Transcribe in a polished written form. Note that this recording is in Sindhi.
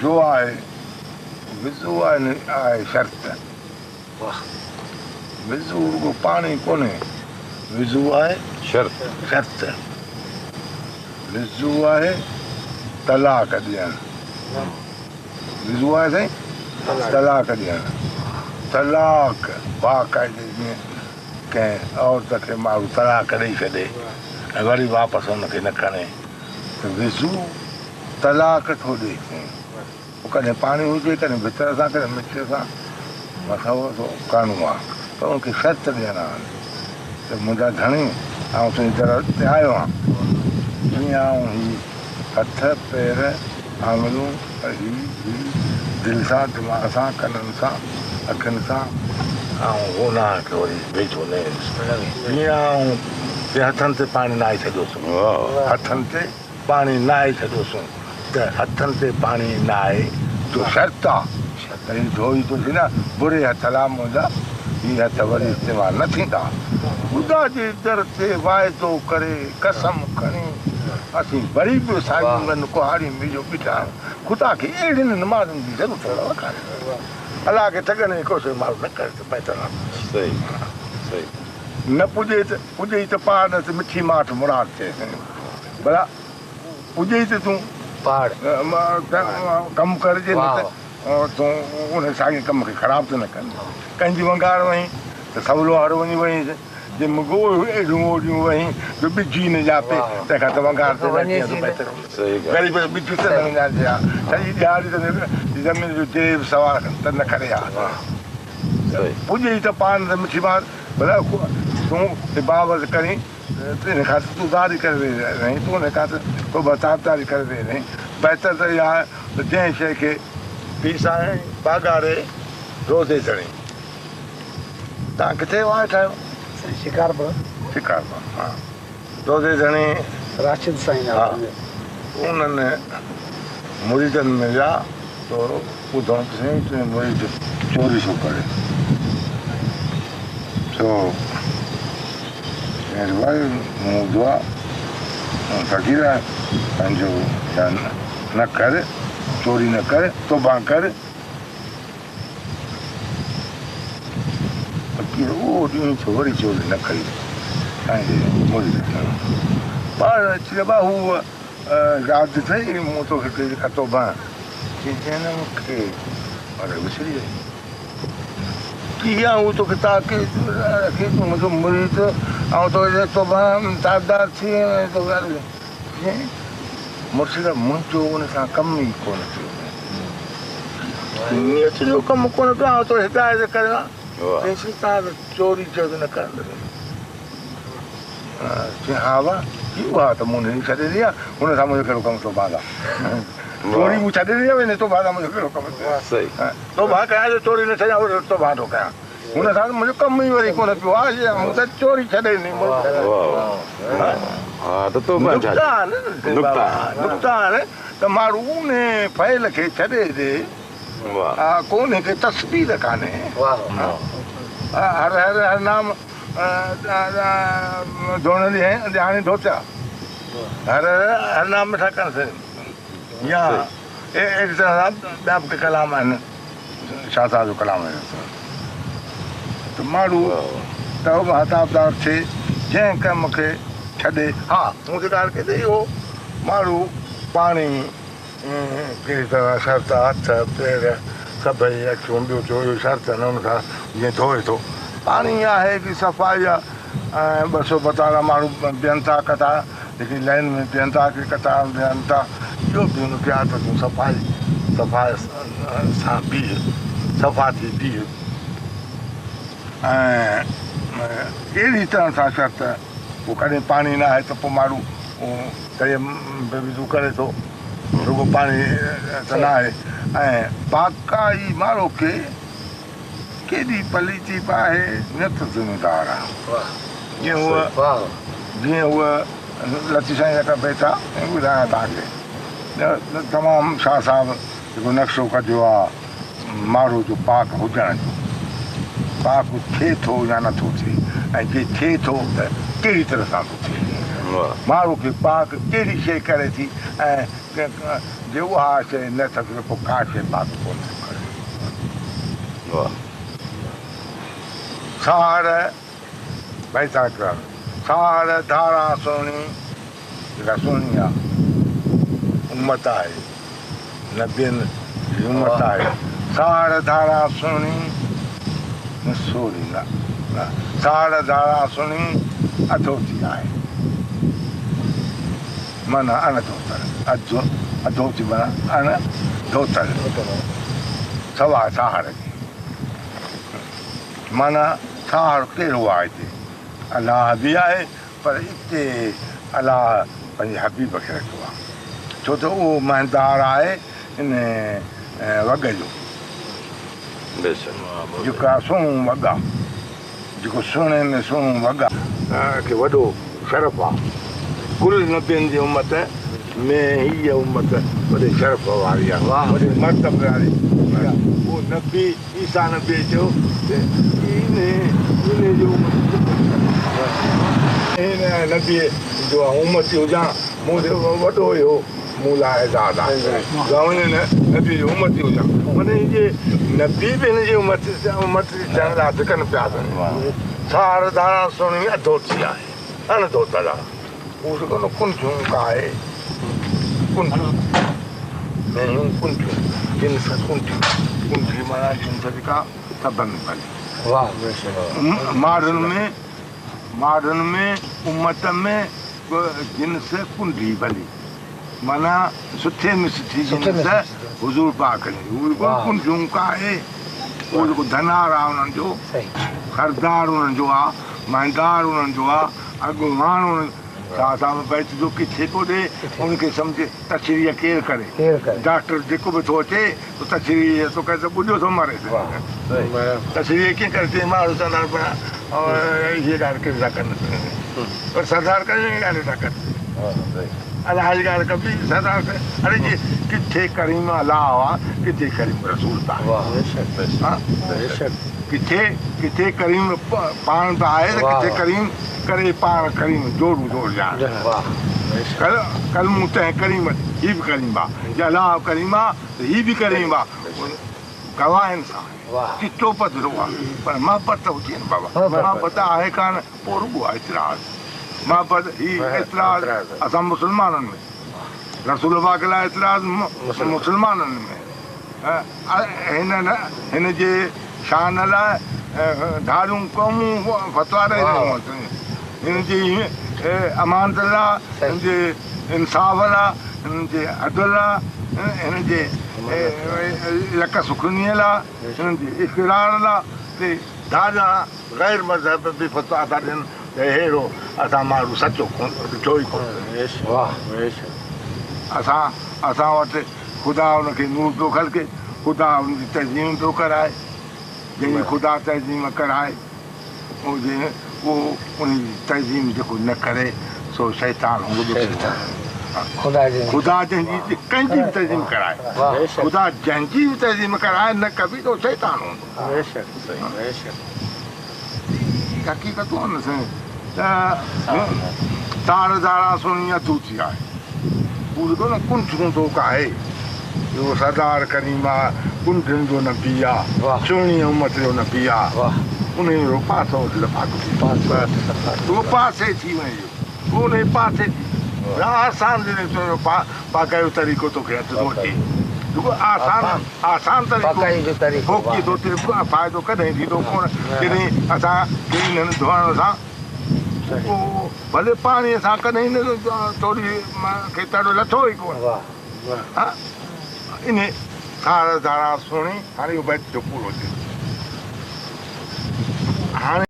جو آهي وضو آهي آهي شرط. وضو رڳو پاڻي ڪونهي، وضو آهي شرط. شرط. وضو آهي طلاق ڏيڻ. وضو آهي سائين طلاق ڏيڻ. طلاق باقاعدي جيئن ڪنهن عورت کي ماڻهو طلاق ڏئي ڇڏي ۽ وري واپس ان کي نه کڻي ته وضو طلاق ٿو ڏئي. پوء ڪڏهن پاڻي هجي، ڪڏهن ڀتر سان، ڪڏهن مٽيء سان، بس اهو سو ڪرڻو آهي. پر ان کي شرط ڏيڻا آهن ته منهنجا ڌڻي، آئون تنهنجي در تي آيو آهيان، جيئن آئون هي هٿ، پير، آڱريون، هي، هي، دل سان، دماغ سان، ڪنن سان، اکين سان، آئون گناهه کي وري ويجهو نه ايندس. جيئن آئون جي هٿن تي پاڻي ناهي ڇڏيوسون، هٿن تي. پاڻي ناهي ڇڏيوسون ته هٿن تي پاڻي ناهي جو شرط آ ته هي ڌوئي ٿو نه بري هٿ لا منهنجا هي هٿ وري استعمال نه ٿيندا. خدا جي در تي واعدو ڪري قسم کڻي اسين وري به ساڳيون ڳن ڪهاڙيون مليو بيٺا آهيون. خدا کي اهڙين نمازن جي ضرورت ڪانهي. الله کي ٺڳڻ جي ڪوشش ماڻهو نه ڪري ته بهتر آهي. صحيح صحيح. نه پڄي ته پڄي ته پاڙ نه ته مٺي ماٺ مراد ٿئي. ڀلا پڄئي ته تون پاڙ ڪم ڪر جي نه ته تون ان ساڳئي ڪم کي خراب ته نه ڪر. ڪنهن جي ونگار وهين ته سولو هر وڃي وهينس، جي مڳو اهڙيون اوڏيون وهين جو ٻج ئي نه ڄاپي، تنهن کان ته ونگار تي نه اچين ته بهتر هوندو. غريب جو ٻج ته نه وڃائجي ها، سڄي ڏهاڙي ته زمين جو جريب سوا ته نه ڪري ها. پڄئي ته پاڻ ته مٺي مار، ڀلا تون عبادت ڪرين. ان کان ته تون زاري ڪري ويهي رهين، تون ان کان ته توبه تابداري ڪري ويهي رهين. بهتر ته اها آهي ته جنهن شيء کي پيسائين پاڳاري روزي ڌڻي. توهان ڪٿي ويٺا آهيو؟ سائين شڪارپور. شڪارپور ها روضي ڌڻي. راشد سائين ها انهن مريدن ۾ ويا تو ٻڌو ته سائين تنهنجو مريد چوري ٿو ڪري. سو چيائين ڀائي مون ٻڌو آهي فقير پنهنجو نه ڪر چوري نه ڪر توبه ڪر. فقير اهو ڏينهن ٿيو وري چوري نه ڪئي سائين جي مريد ٿيو. پاڻ اچي چيو ڀاء هو ياد اٿئي مون توکي ڪئي جيڪا توبه چيائين نه مون کي پر وسري وئي. ڪيئن آئون توکي تاڪيد رکي تون منهنجو مريد آئون توکي توبه تابعدار ٿي چيائين مرشد منهنجو ان سان ڪم ئي ڪونه ٿيو. ائين تنهنجو ڪم ڪونه ٿيو آئون توکي هدايت ڪريان تيسين تان ته چوري چيو ته نه ڪرندس. چيائين ها وا اها ته مون ڇڏي ڏني آهي هن سان منهنجو ڪهڙو ڪم توبه سان چوري مون ڇڏي ڏني آهي توبه سان منهنجو ڪهڙو ڪم توبه ڪيان جو چوري نه ڇڏيان وري توبه ٿو ڪيان هن سان ته منهنجو ڪم ئي وري ڪونه پيو آهي مون ته چوري ڇڏي ڏني نڪتا آهن نڪتا آهن ته ماڻهو ان فعل کي ڇڏي ڏي ڪونهي ڪي تصوير ڪانهي هر هر هر نام ڌوڻ ڏيهاڻي ڌوتيا هر هر هر نام مٺا ڪن سين يا اهڙي طرح سان ٻيا به ڪي ڪلام آهن شاهه صاحب جو ڪلام آهي ته ماڻهو توبه تابدار ٿئي جنهن ڪم کي ڇڏي ها مون کي ڳالهه ڪئي ته اهو ماڻهو پاڻي ڪهڙي طرح شرط هٿ پير سڀئي اکيون ٻيو ٽيون اهو شرط آهن ان کان جيئن ڌوئي ٿو پاڻي آهي ڪي صفائي آهي ۽ ٻه سو ٻتارا ماڻهو بيهن ٿا قطار جيڪي لائن ۾ بيهن ٿا ڪي قطار ۾ بيهن ٿا اهو به هن کي آهي ته تون صفائي صفائي سان بيهه صفا ٿي بيهه ۽ اهڙي طرح سان شرط پوء ڪڏهن پاڻي نه آهي ته پوء ماڻهو تيمم به وضو ڪري ٿو رڳو پاڻي ته نه آهي ۽ باقائي ماڻهو کي ڪيڏي پليتي به آهي نه ته ذميدار آهي جيئن هوء جيئن هوء لطيف سائين جا ڪا بيت آ ۽ ٻڌايان توهان کي تمام شاهه صاحب جيڪو نقشو ڪڍيو آ ماڙهو جو پاڪ هجڻ جو پاڪ ٿئي ٿو يا نٿو ٿئي ۽ جي ٿئي ٿو ته ڪهڙي طرح سان ٿو ٿئي. ماڻهو کي پاڪ ڪهڙي شيء ڪري ٿي ۽ جي اها شيء نه اٿس ته پوء ڪا شيء پاڪ ڪونه ٿي ڪري. ساهڙ ڀائي تان ڪر ساهڙ ڌاران سهڻي جيڪا سهڻي آ امت آهي نبين جي امت آهي ساهڙ ڌاران سهڻي نه سوري نه نه ساهڙ ڌاران سهڻي اڌوتي آهي معنيٰ اڻ ڌوتل اڌ اڌوتي معنيٰ اڻ ڌوتل سوا ساهڙ جي معنيٰ ساهڙ ڪهڙو آهي هتي الله به آهي پر اتي الله پنهنجي حبيب کي رکيو آهي ڇو ته اهو مهندار آهي ان وڳ جو جيڪا سهڻو وڳ آهي جيڪو سهڻي ۾ سهڻو وڳ آهي کي وڏو شرف آهي ڪل نبين جي امت ۾ هيء امت وڏي شرف واري آهي وڏي مرتبي واري اهو نبي عيسيٰ نبيء چيو ته انهيء جو امتي ڪو ڪونهي. هن نبيء جو آئون امتي هجان، مون تي وڏو اهو مون لاء اعزاز آهي جو آئون هن نبيء جو امتي هجان. معنيٰ هي جي نبي به هن جي امتي ٿيڻ لاء سڪن پيا ته سار ڌاران سهڻي اڌوتي آهي، اڻ ڌوتل آهي. هو جيڪو نه ڪنجهون ڪاهي، ڪنجهون، مينهون ڪنجهون، جنس ڪنجهون، ڪنجهي معنيٰ جنس جيڪا سڀ ۾ ڀلي. ماڻهن ۾، ماڻهن ۾ امت ۾ جنس ڪنجهي ڀلي، معنيٰ سٺي ۾ سٺي جنس حضور پاڪ جي. هو جيڪو ڪنجهون ڪاهي، اهو جيڪو ڌنار آ انهن جو، سردار انهن جو آ، مهندار انهن جو آ، اڳواڻ ان شاهه صاحب بيت جو ڪٿي ٿو ڏي ان کي سمجهه تشريح ڪير ڪري ڊاڪٽر جيڪو به ٿو اچي سو تشريح ٿو ڪري ته ٻڏيو ٿو مري تشريح ڪيئن ڪري چئي ماڻهو سردار بڻا هيء ڳالهه ڪير ٿا ڪن پر سردار ڪري هيء ڳالهه ٿا ڪن الله جي ڳالهه ڪبي سردار ڪري اڙي جي ڪٿي ڪريم الله آ ڪٿي ڪريم رسول ٿا ڪٿي ڪٿي ڪريم پاڻ ته آهي ته ڪٿي ڪريم ڪري پاڻ ڪريم جوڙون جوڙ ڄاڻ ڪلمون تنهن ڪريم هي به ڪريم آ جي الله ڪريم آ ته هي به ڪريم آ گواهين سان چٽو پڌرو آ پر محبت ته هجي نه بابا محبت آهي ڪانه پوء رڳو آ اعتراض محبت هي اعتراض اسان مسلمانن ۾ رسول پاڪ لاء اعتراض مسلمانن ۾ هن هن جي شان لاء ڌاريون قومون فتويٰ ڏئي رهيون آهن. هن جي امانت لاء، هن جي انصاف لاء، هن جي عدل لاء، هن جي يڪ سخنيء لاء، هن جي اقرار لاء ته ڌاريا غير مذهب به فتويٰ ٿا ڏين ته اهڙو اسان ماڻهو سچو ڪونه ڏٺو ئي ڪونه. اسان اسان وٽ خدا ان کي نور پيو خلقي، خدا ان جي تعظيم پيو ڪرائي، جنهن جي خدا تعظيم ڪرائي، اهو جنهن اهو ان جي تعظيم جيڪو نه ڪري سو شيطان هوندو. خدا جنهن جي ڪنهن جي به تعظيم ڪرائي، خدا جنهن جي به تعظيم ڪرائي نه ڪبي ته اهو شيطان هوندو. حقيقتون آهن سائين ته تار ڌارا سڻي اڌوتي آهي. هو جيڪو نه ڪنٺون ٿو ڪاهي، اهو سردار ڪريم آ، ڪنٺين جو نبي آ، سهڻي امت جو نبي آ، انهيء جو پاسو وٺ ته پاڪ ٿي وڃي. پاسي ٿي وڃي جو انهيء پاسي ٿي وڃي. آسان جڏهن تنهنجو پاڪائي جو طريقو توکي هٿ ٿو اچي. جيڪو آسان آسان طريقو ڦوڪي ٿو ٿئي فائدو ڪڏهن ٿيندو ڪونه جڏهن اسان کي انهن ڌوئڻ سان پوء ڀلي پاڻي سان ڪڏهن نه ٿوري کي تڙ لٿو ئي ڪونه ها انهي سار ڌارا سهڻي هاڻي اهو بيت ٿيو پورو ٿيو.